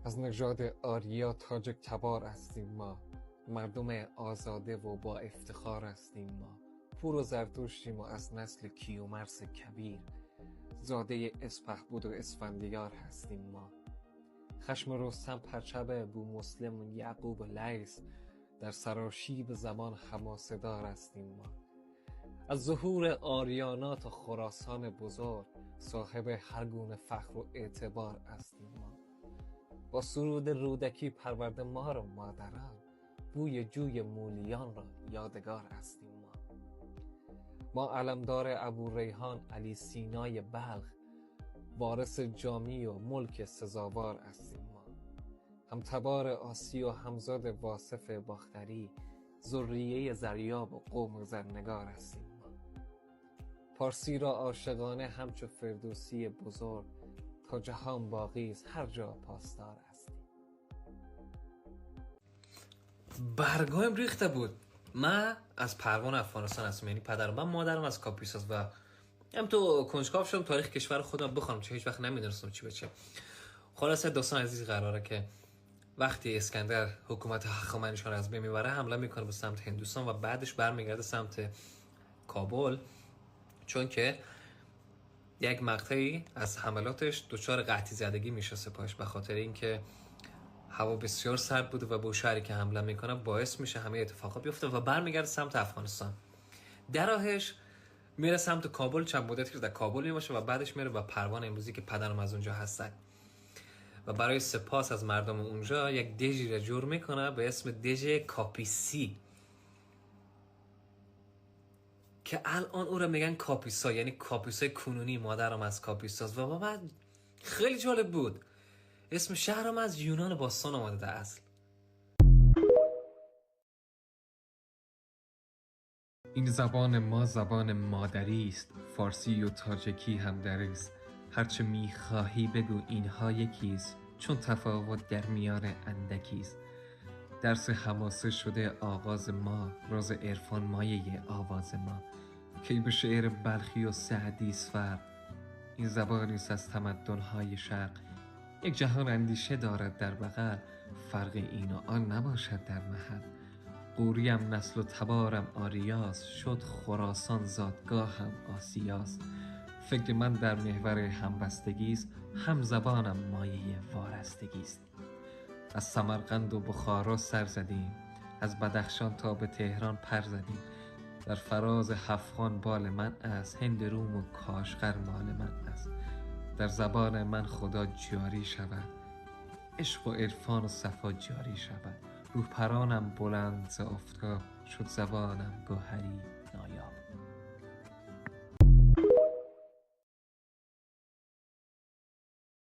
از نژاد آریا تاجک تبار هستیم ما، مردم آزاده و با افتخار هستیم ما. پور و زرتشتیم و از نسل کیومرث کبیر، زاده اسپهبد و اسفندیار هستیم ما. خشم رستم پرچم بومسلم و یعقوب و لیث، در سراشیب زمان حماسه دار هستیم ما. از ظهور آریانا تا خراسان بزرگ، صاحب هر گونه فخر و اعتبار هستیم ما. با سرود رودکی پرورده ما را مادران، بوی جوی مولیان را یادگار هستیم ما. ما علمدار ابو ریحان علی سینای بلخ، وارث جامی و ملک سزاوار هستیم ما. هم تبار آسی و همزاد واصف باختری، ذریه زریاب و قوم زرنگار هستیم ما. پارسی را عاشقانه همچو فردوسی بزرگ، تا جهان باقی است هر جا پاسدار هستیم. برگایم ریخته بود. من از پروان افغانستان هستم، یعنی پدرم و مادرم از کاپیساست و هم تو کنجکاو شدم تاریخ کشور خودم بخوانم، چه هیچ وقت نمیدونستم چی بچه. خلاصه دوستان عزیز، قراره که وقتی اسکندر حکومت هخامنشیان از بین میبره، حمله میکنه به سمت هندوستان و بعدش برمیگرده سمت کابل، چون که یک مقطعی از حملاتش دچار قحطی زدگی میشه سپاهش، به خاطر اینکه هوا بسیار سرد بوده و به شهری که حمله میکنه باعث میشه همه اتفاقا بیفته و برمیگرده سمت افغانستان. در راهش میره سمت کابل، چند مدتی که در کابل میباشه و بعدش میره به پروان امروزی که پدرم از اونجا هستن و برای سپاس از مردم اونجا یک دژی را جور میکنه به اسم دژ کاپیسی که الان او را میگن کاپیسا، یعنی کاپیسای کنونی. مادرم از کاپیساست و بعد خیلی جالب بود، اسم شهرم از یونان باستان آمده در اصل. این زبان ما زبان مادری است، فارسی و تاجکی هم دری است. هرچه میخواهی بگو اینها یکیست، چون تفاوت در میان اندکی است. درس حماسه شده آغاز ما، راز عرفان مایه آواز ما. کی به شعر بلخی و سعدی است فرق، این زبانی است از تمدن‌های شرق. یک جهان اندیشه دارد در بغل، فرق این و آن نباشد در محل. قوریم نسل و تبارم آریاست، شد خراسان زادگاهم آسیاست. فکر من در محور همبستگی است، هم زبانم مایه وارستگی است. از سمرقند و بخارا سر زدیم، از بدخشان تا به تهران پر زدیم. در فراز هفت بال من است، هند روم و کاشغر مال من است. در زبان من خدا جاری شود، عشق و عرفان و صفا جاری شود. روح پرانم بلند ز آفتاب، شد زبانم گوهری نایاب.